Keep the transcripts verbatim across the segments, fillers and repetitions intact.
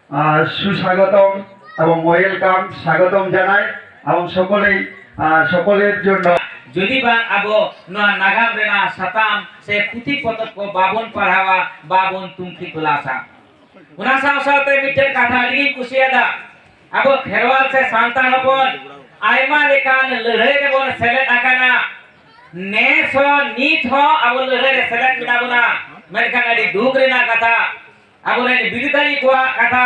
আহ, সুস্বাগতম এবং ওয়েলকাম, স্বাগতম জানাই এবং সকলেই, আহ, সকলের জন্য। যদি বা ᱟᱵᱚ ᱱᱚᱣᱟ ᱱᱟᱜᱟᱢ ᱨᱮᱱᱟᱜ ᱥᱟᱛᱟᱢ ᱥᱮ ᱯᱩᱛᱷᱤ ᱯᱚᱛᱚᱵ ᱠᱚ ᱵᱟᱵᱚᱱ ᱯᱟᱲᱦᱟᱣᱟ, ᱵᱟᱵᱚᱱ ᱛᱩᱱᱠᱷᱤ ᱛᱚᱞᱟᱥᱟ᱾ ᱚᱱᱟ ᱥᱟᱶ ᱥᱟᱶᱛᱮ ᱢᱤᱫᱴᱮᱱ ᱠᱟᱛᱷᱟ ᱟᱹᱰᱤ ᱜᱤᱧ ᱠᱩᱥᱤᱭᱟᱫᱟ, ᱟᱵᱚ ᱠᱷᱮᱨᱣᱟᱞ ᱥᱮ ᱥᱟᱱᱛᱟᱲ ᱦᱚᱯᱚᱱ ᱟᱭᱢᱟ ᱞᱮᱠᱟᱱ ᱞᱟᱹᱲᱦᱟᱹᱭ ᱨᱮᱵᱚᱱ ᱥᱮᱞᱮᱫ ᱟᱠᱟᱱᱟ᱾ ᱱᱮᱥ ᱦᱚᱸ ᱱᱤᱛ ᱦᱚᱸ ᱟᱵᱚ ᱞᱟᱹᱲᱦᱟᱹᱭ ᱨᱮ ᱥᱮᱞᱮᱫ ᱢᱮᱱᱟᱜ ᱵᱚᱱᱟ, ᱢᱮᱱᱠᱷᱟᱱ ᱟᱹᱰᱤ ᱫᱩᱠ ᱨᱮᱱᱟᱜ ᱠᱟᱛᱷᱟ, ᱟᱵᱚᱨᱮᱱ ᱵᱤᱨᱫᱟᱹᱞᱤ ᱠᱚᱣᱟᱜ ᱠᱟᱛᱷᱟ,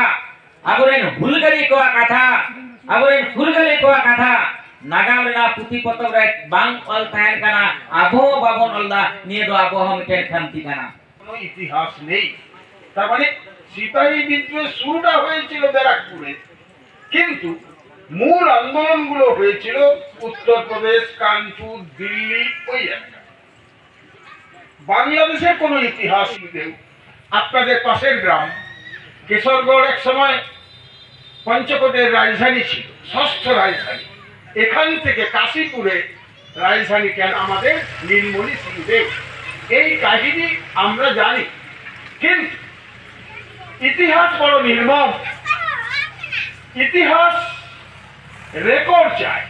ᱟᱵᱚᱨᱮᱱ ᱦᱩᱞᱜᱟᱹᱨᱤᱭᱟᱹ ᱠᱚᱣᱟᱜ ᱠᱟᱛᱷᱟ, ᱟᱵᱚᱨᱮᱱ ᱯᱷᱩᱨᱜᱟᱹᱞᱤᱭᱟᱹ ᱠᱚᱣᱟᱜ ᱠᱟᱛᱷᱟ ᱱᱟᱜᱟᱢ ᱨᱮᱱᱟᱜ ᱯᱩᱛᱷᱤ ᱯᱚᱛᱚᱵ ᱨᱮ ᱵᱟᱝ ᱚᱞ ᱛᱟᱦᱮᱱ ᱠᱟᱱᱟ᱾ ᱟᱵᱚ ᱦᱚᱸ ᱵᱟᱵᱚᱱ ᱚᱞ ᱫᱟ, ᱱᱤᱭᱟᱹ ᱫᱚ ᱟᱵᱚ ᱦᱚᱸ ᱢᱤᱫᱴᱮᱱ ᱠᱷᱟᱢᱛᱤ ᱠᱟᱱᱟ᱾ কোনো ইতিহাস নেই। তার মানে সিপাহী বিদ্রোহের শুরুটা হয়েছিল ব্যারাকপুরে, কিন্তু মূল আন্দোলনগুলো হয়েছিল উত্তরপ্রদেশ, কানপুর, দিল্লি, ওই এলাকায়। বাংলাদেশের কোনো ইতিহাস নেই। আপনাদের পাশের গ্রাম কেশরগড় এক সময় পঞ্চকোটের রাজধানী ছিল, ষষ্ঠ রাজধানী। এখান থেকে কাশীপুরে রাজধানী কেন আমাদের নীলমণি সিং দেব, এই কাহিনী আমরা জানি। কিন্তু ইতিহাস বড় নির্মম। ইতিহাস রেকর্ড চায়।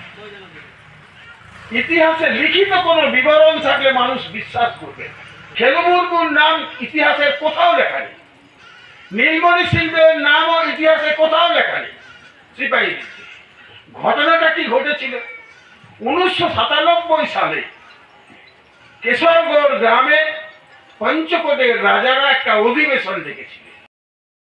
ইতিহাসে লিখিত কোনো বিবরণ থাকলে মানুষ বিশ্বাস করবে। খেলু মুর্মুর নাম ইতিহাসের কোথাও লেখা নেই, নীলমণি সিং দেবের নামও ইতিহাসে কোথাও লেখা নেই। সিপাহী বিদ্রোহ। ঘটনাটা কি ঘটেছিল? উনিশশো সাতানব্বই সালে কেশরগড় গ্রামে পঞ্চকোটের রাজারা একটা অধিবেশন ডেকেছিলেন।